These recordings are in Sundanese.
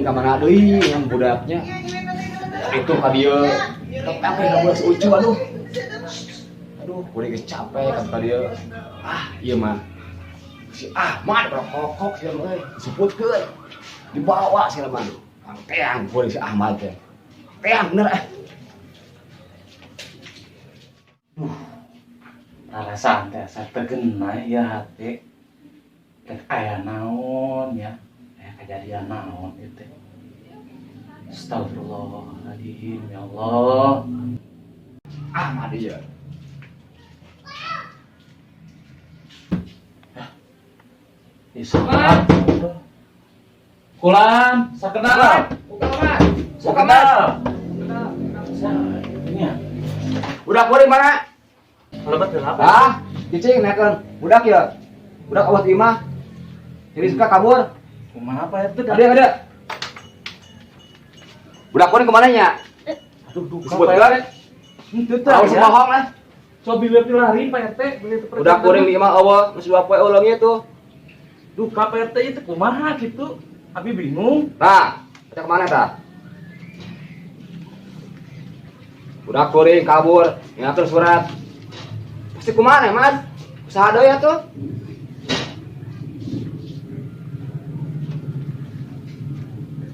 Ka mana deui yang budaknya? Itu ka dieu. Tapi ka si Ucu aduh. Aduh, kuring geus capek ka dieu. Ah, ieu mah. Si Ahmad rokok sia mah euy, disebutkeun. Dibawa sia mah. Teang kuring si Ahmad teh. Teang bener ah. Rarasaan teh asa tergena ya hati. Rek aya naon ya. Aya kejadian naon ieu teh. Astagfirullahaladzim ya Allah. Ahmad ieu. Isa. Kulan, sakedap. Buka, Mas. Buka, Mas. Sakedap. Nya. Budak kuring mana? Lebet heula. Ah, cicing naikkeun. Budak ya. Budak awas imah. Jadi suka kabur. Kumaha Pak RT? Ada ada. Budak kuring kemana nya? Aduh duka Disebut Pak kan? RT. Henteu teh. Awas bohong lah. Cobi we pilari Pak RT, beli teu Budak kuring di imah eueuh, geus 2 poe uleungnya tuh. Duka Pak RT itu kumaha gitu. Abi bingung. Nah, kita kemana tah? Budak kuring kabur, ngatur surat. Pasti kumaha Mas? Usaha deui atuh.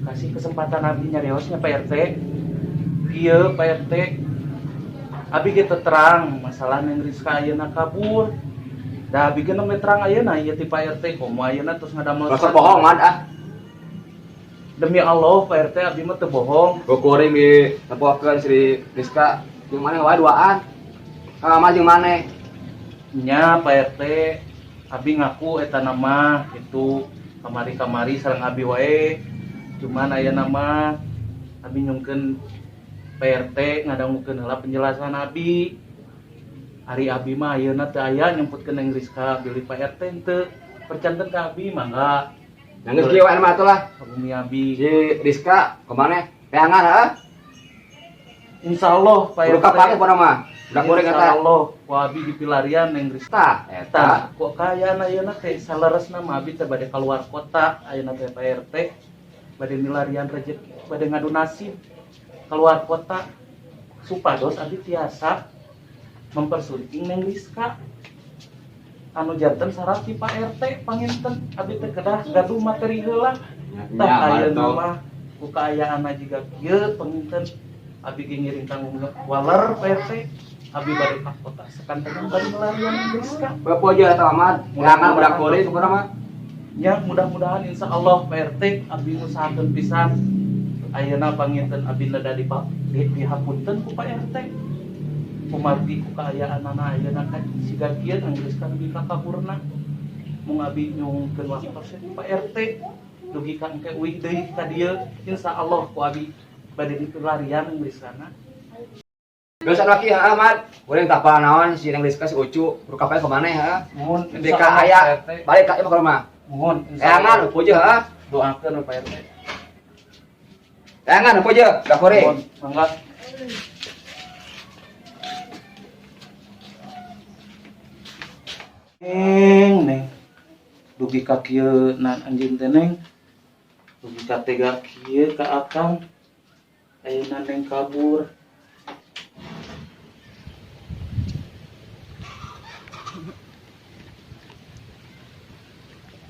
Kasih kesempatan abi nyariosnya Pak RT. Iya Pak RT. Abi ge terang masalah Neng Rizka ayeuna kabur. Da abi ge nembe terang ayeuna ieu ti Pak RT komo ayeuna terus ngadamel Rasa bohong, Mad ah. Demi Allah Pak RT abi mah teu bohong. Gua kuring di tempokeun si Rizka jeung maneh wae duaan. Ka mah jeung maneh. Nya Pak RT abi ngaku eta nama itu kamari-kamari sareng abi wae. Cuman ayeuna mah abi nyungkeun Pak RT ngadangukeun heula penjelasan abi. Ari abi mah ayeuna teu aya nyemputkeun Neng Rizka bilih Pak RT henteu percanten ka abi mangga. Yang geus kieu wae mah atuh lah. Ka bumi abi. Si Rizka kemana? Teangan heuh. Insyaallah Pak Kudu RT. kapake pokona mah. Budak kuring eta. Insyaallah ku abi dipilarian Neng Rizka. Tah, eta. Tah, kok kaayaan ayeuna teh saleresna mah abi teh bade keluar kota ayeuna teh Pak RT bade milarian rezeki bade ngadu nasib keluar kota supados abi tiasa mempersunting Neng Rizka anu janten syarat ti Pak RT panginten abi teh kedah gaduh materi heula. Tah Ya, ayeuna mantap. mah ku kaayaan jiga kieu panginten abi ge ngiring tanggung waler Pak RT abi bade ka kota sakantenan bade milarian Neng Rizka. Bapak aja eta Ahmad. Teangan budak kuring pokona mah. Ya mudah-mudahan insya Allah Pak RT abi ngusahakeun pisan ayeuna panginten abi neda di dihapunten ku Pak RT kumargi ku kaayaanana ayeuna ka siga kieu anggeus ka dugi ka kaburna mung abi nyungkeun waktos ku Pak RT dugi ka engke uih deui ka dieu insya Allah ku abi bade dipilarian geus sana. Geus anu laki heuh Ahmad. Kuring tah naon si Neng Rizka si Ucu kudu kapake ka maneh heuh. Mohon Nanti ka aya balik ka imah ka rumah. Mohon Teangan puja heuh. Doakeun Pak RT. Teangan puja budak kuring. Mohon mangga. Neng, neng. Dugi ka kieu nan anjeun teh neng. Dugi ka tega kieu ka akang. Ayeuna neng kabur.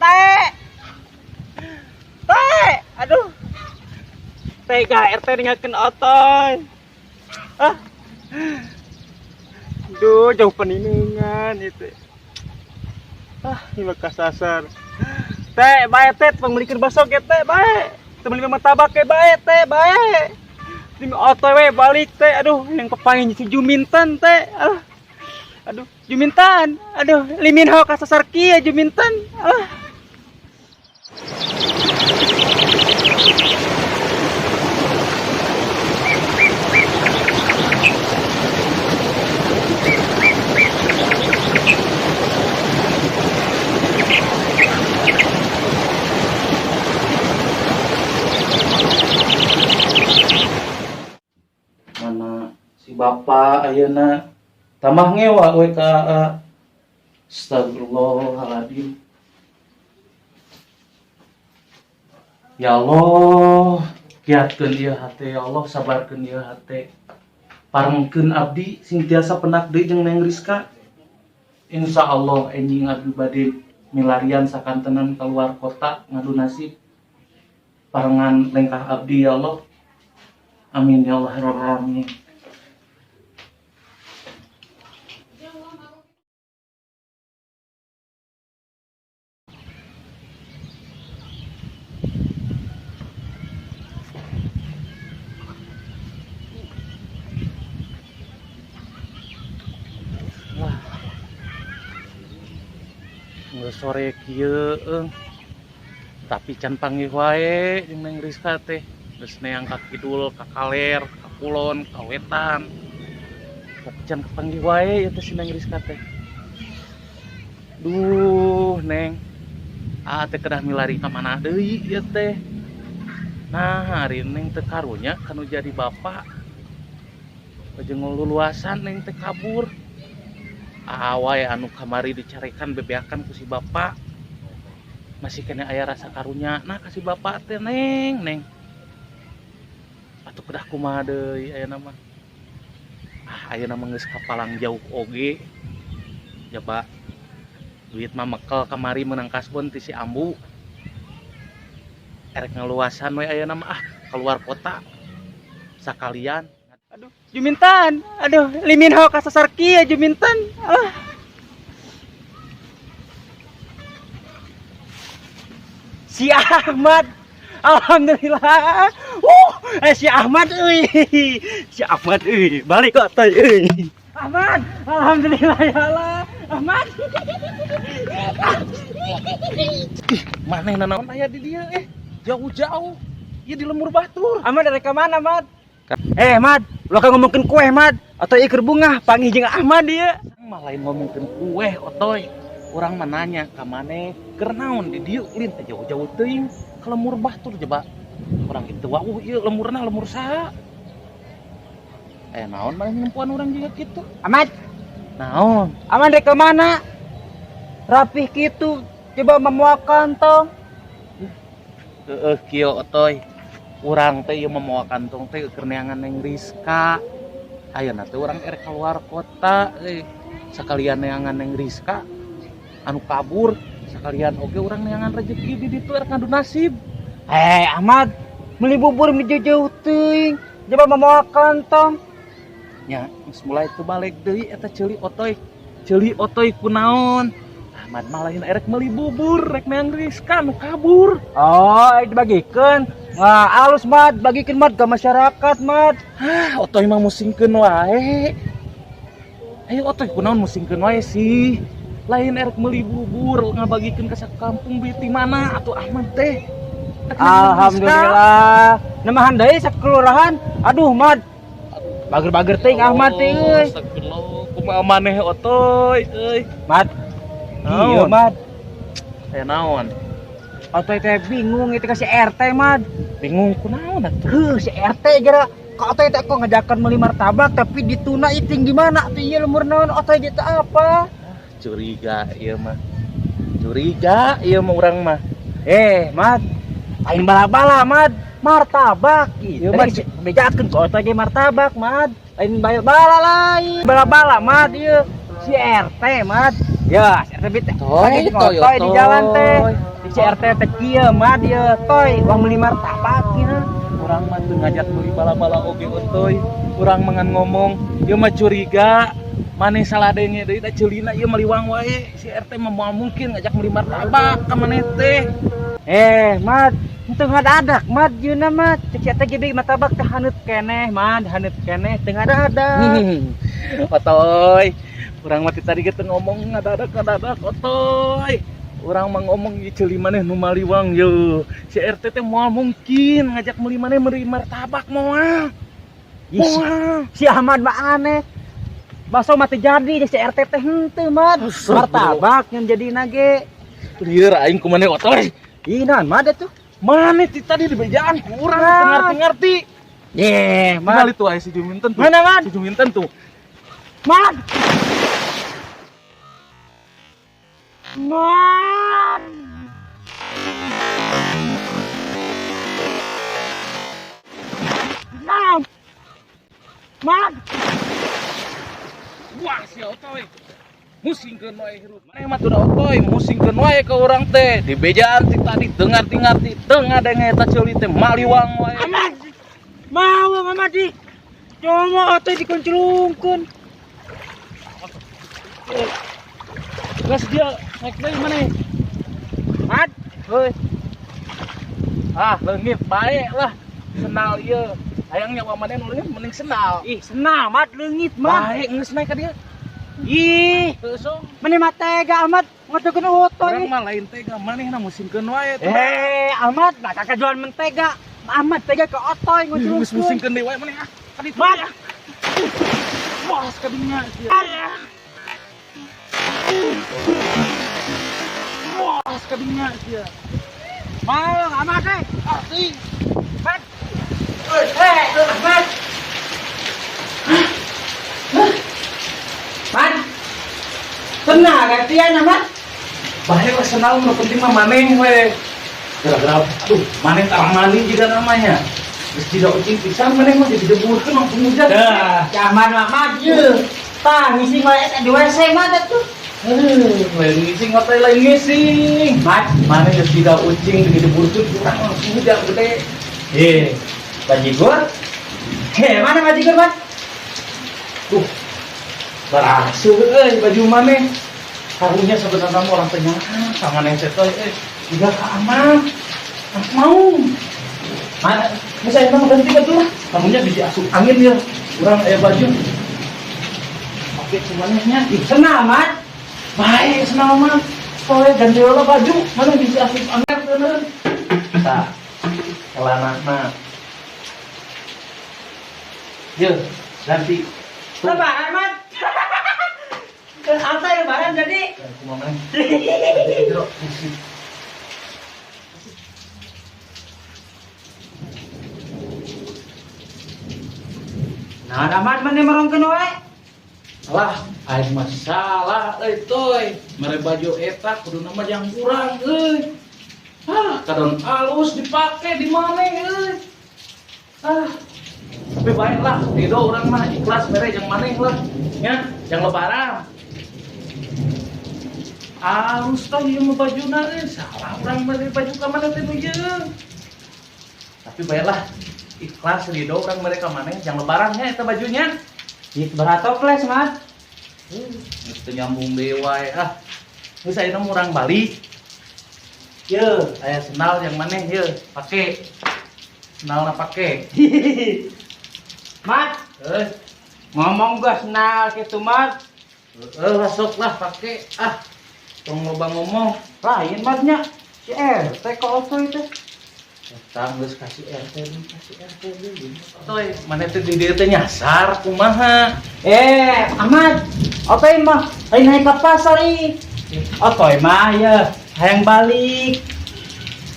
Teh. Teh, aduh. Tega RT ninggalkeun otoy. Ah. Duh, jauh peningan itu. Ah, ini mah kasasar. Teh, bae teh pangmeulikeun baso ge teh, bae. Teu meuli martabak ge bae teh, bae. Di otoy we balik teh. Aduh, yang papanggih si Juminten teh. Aduh. Aduh, Juminten. Aduh, limin ho kasasar kieu Juminten. Alah. Mana si bapak ayeuna tambah ngewa we ka Astagfirullahaladzim. Ya Allah, kiatkeun ieu hate, ya Allah, sabarkeun ieu hate. Parengkeun abdi sing tiasa penak deui jeung Neng Rizka. Insya Allah enjing abdi bade milarian sakantenan keluar kota ngadu nasib. Parengan lengkah abdi, ya Allah. Amin ya Allah ya Rabbal alamin. Wah. Geus sore kieu eung. Tapi can panggih wae jeung Neng Rizka teh. Geus neang ka kidul, ka kaler, ka kulon, ka wetan. Tapi can kapanggih wae ieu teh si Neng Rizka teh. Duh, Neng. Ah teh kedah milari ka mana deui ieu teh. Nah, ari Neng teh karunya kanu jadi bapak. Jeung luluasan Neng teh kabur. Ah wae anu kamari dicarekan bebeakan ku si bapak. Masih kena aya rasa karunya nah ka si bapak teh, Neng, Neng. Atuh kedah kumaha deui ayeuna mah. Ah, ayeuna mah geus kapalang jauh oge. Jaba duit mah mekel kamari menang kasbon ti si Ambu. Erek ngaluasan we ayeuna mah, ah, keluar kota. Sakalian. Aduh, Juminten. Aduh, liminho kasasar kieu Juminten. Alah. Si Ahmad. Alhamdulillah. Si Ahmad euy. Si Ahmad euy, balik kok teh euy. Ahmad, alhamdulillah ya Allah. Ahmad. Ih, maneh nanaon aya di dieu eh? Jauh-jauh. Ieu di lembur batur. Ahmad dari ke mana, Mad? Eh, Mad, lo kan ngomongin kue, Mad. Atau iker bunga, panggil jeung Ahmad dia. Mah lain ngomongkeun kue, otoy. Urang mah nanya ka maneh, keur naon di dieu ulin teh jauh-jauh teuing ka lembur batur coba. Urang kitu wauh ieu lemburna lemur saha? Aya naon maneh nempuan urang juga kitu? Ahmad, Naon? Ahmad dari kemana? Rapih gitu, coba memuak kantong. Heeh, kieu otoy. Urang teh ieu mamawa kantong teh keur neangan Neng Rizka. Ayeuna teh urang erek keluar kota euy. Sakalian neangan Neng Rizka anu kabur, sakalian oge urang neangan rezeki di ditu erek ngadu nasib. Eh, Ahmad, beli bubur beli jauh-jauh teuing. Coba memawa kantong. Nya, geus mulai teu balik deui eta ceuli otoy. Ceuli otoy kunaon? Ahmad mah lain erek meuli bubur, rek neang Rizka anu kabur. Oh, dibagikeun. Wah, alus, Mad, bagikeun Mad ke masyarakat, Mad. Hah, otoy mah musingkeun wae. Ayo otoy kunaon musingkeun wae sih. Lain erek meuli bubur ngabagikeun ka sakampung beuti ti mana atuh Ahmad teh. Rek neangan Rizka. Alhamdulillah. Nemahan deui sakelurahan. Aduh, Mad. Bager-bager teuing Ahmad teh euy. Astagfirullah, kumaha maneh otoy euy. Mad. Iya, Naon? Mad. Aya naon? Otoy teh bingung itu ka si RT, Mad. Bingung kunaon atuh? Heuh, si RT gara ka otoy teh kok ngajakan meuli martabak tapi dituna iting gimana tuh ieu lemur naon otoy gitu apa? Curiga ieu mah. Curiga ieu mah urang mah. Eh, Mad. Lain bala-bala, Mad. Martabak. Ieu Ieu mah mah bejakeun ku otoy ge martabak, Mad. Lain bala-bala lain. Bala-bala, Mad ieu. Si RT, Mad. Ya, si RT bit. Toy, toy, toy di jalan teh. toy. Si RT teh kieu, Mad ieu. Toy, uang beli martabak ieu. Urang mah teu ngajak meuli bala-bala oge otoy. Urang mangan ngomong, ieu mah curiga. Maneh salah denge deui da ceulina ieu maliwang wae. Si RT mah moal mungkin ngajak meuli martabak ka maneh teh. Eh, Mad, teu ngadadak, Mad, yeuna mah. Cek si RT ge martabak teh haneut keneh, Mad, haneut keneh teu ngadadak. Otoy, urang mah ti tadi ge teu ngomong ngadadak-ngadadak otoy. Urang mah ngomong ieu ceuli maneh nu maliwang ye. Si RT teh moal mungkin ngajak meuli maneh meuli martabak moal. Ih, Moal. si Ahmad mah aneh. Baso mah teu jadi si RT teh henteu, Mad. Astagfirullah. Martabak yang jadi nage. Lieur aing ku maneh otoy. Ih, naon Mad atuh? Maneh ti tadi di bejaan ku urang teu Mad. ngarti-ngarti. Ye, Tinggal Mad. itu aya si Juminten tuh. Mana, Mad? Si Juminten tuh. Mad. Mad. Mat. Wah, si Otoy. Musingkeun wae hirup. Maneh mah tuh Otoy, musingkeun wae ka urang teh. Di bejaan ti tadi teu ngarti-ngarti, teu ngadenge eta ceuli teh maliwang wae. Amat. Mau Amat di. Cuma Otoy dikunculungkeun. Geus dia naik deui maneh. Mat. Heuy. Ah, leungit bae lah. Senal ieu. Hayang nyawa maneh nu leungit mending senal. Ih, senang Mat leungit Mat. Bae geus naik ka dieu. Ih, Heuh sok. maneh mah tega Amat ngotokeun Otoy. Urang mah lain tega, manehna musingkeun wae tuh. Eh, Ahmad, nah kakak jualan mentega. Ahmad tega ke Otoy Geus nguculungkeun. musingkeun deui wae maneh ah. Ka ditu Mat. ya. Wah, kadinya sia. Wah, kadinya sia. Mau Ahmad eh. Ah, teuing. Mat. Eh, Ahmad. Mat. Tenang gantian Ahmad. Bae lah senal nu penting mah maneh we. Gara-gara aduh, maneh tarang mandi juga namanya. Geus tidak ucing pisan maneh mah jadi jeburkeun langsung hujan. Dah, si Ahmad mah maju. Tah, ngisi mah eta di WC mah tuh. Aduh, lain ngising otoy lain ngising. Mat. Maneh geus tidak ucing dijeburkeun kurang langsung hujan gede. Eh, bajigur. Eh, mana bajigur, Mat? Tuh. Berhasil euy baju maneh. Karunya sebenarnya mah orang teh sama maneh teh euy. Juga ka aman. Mau. Mat. Bisa emang ganti baju lah. Kamunya bisa asup angin ya. Kurang aya baju. Oke, cumannya Ih, senang, Mat. Baik, senang mah. Soalnya ganti lah baju, mana bisa asup angin tenan. Tah. Celana mah. Ye, ganti. Tuh. Lebaran, Mat. Apa lebaran jadi? Kumaha maneh? Ganti jero. Nah, Ahmad mana merongkeun wae? Alah, aing mah salah euy toy. Mere baju eta kuduna mah jang kurang euy. Ah, kadon alus dipake di maneh euy. Ah. Tapi baiklah, ridho urang mah ikhlas mere jang maneh lah. Nya, jang lebaran. Alus tah ieu mah bajuna euy, salah urang mere baju ka maneh teh nu ieu. Tapi baiklah, ikhlas ridho urang mere ka maneh jang lebaran nya eta bajunya. Ih, berat toples, Mat. Geus teu nyambung deui wae ah. Geus ayeuna mah urang balik. Ye, aya sendal yang maneh ye, pake. Sendalna pake. Mat, Eh, ngomong gua senal gitu, Mat. eh lah sok lah pake ah. Tong loba ngomong. Lain Matnya. Si RT kok Otoy teh. Eta geus kasih RT deui, kasih RT deui. Toy, maneh teh di dieu teh nyasar kumaha? Eh, Ahmad, Otoy mah lain naik ke pasar ih. Otoy mah ya hayang balik.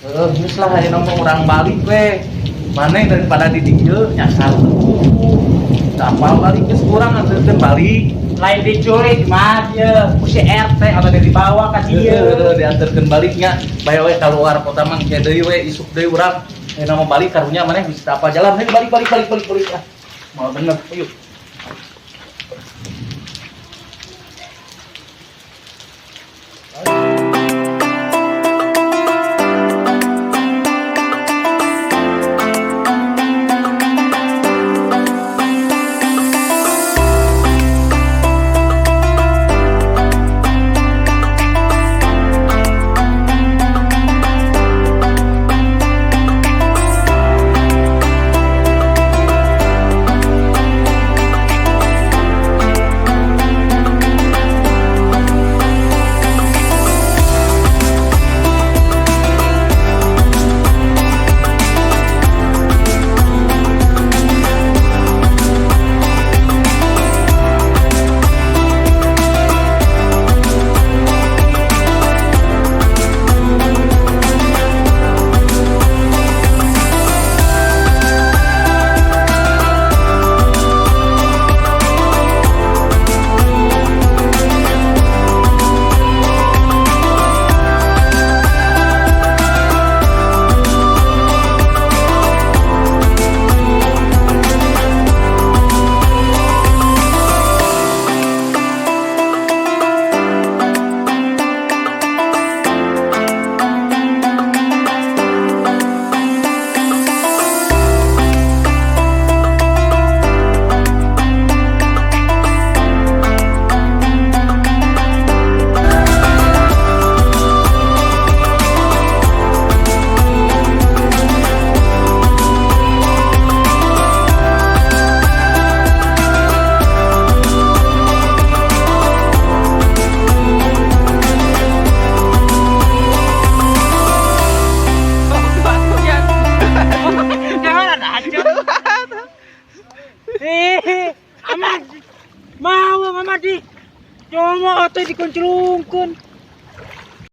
Heeh, geus lah ayeuna mah urang balik we. Maneh daripada di dieu nyasar tuh. Apal balik geus urang anteurkeun balik. Lain diculik, Mat, ya. Ku si RT atau dari dibawa ka dieu. Iya, diantarkeun baliknya. Bae we keluar kota mah engke deui we isuk deui urang. Ayeuna mah balik karunya maneh bisa apa jalan. Hei balik balik balik balik balik ah. Mau bener, ayo. Mau mama di. Cuma teh dikunclungkeun.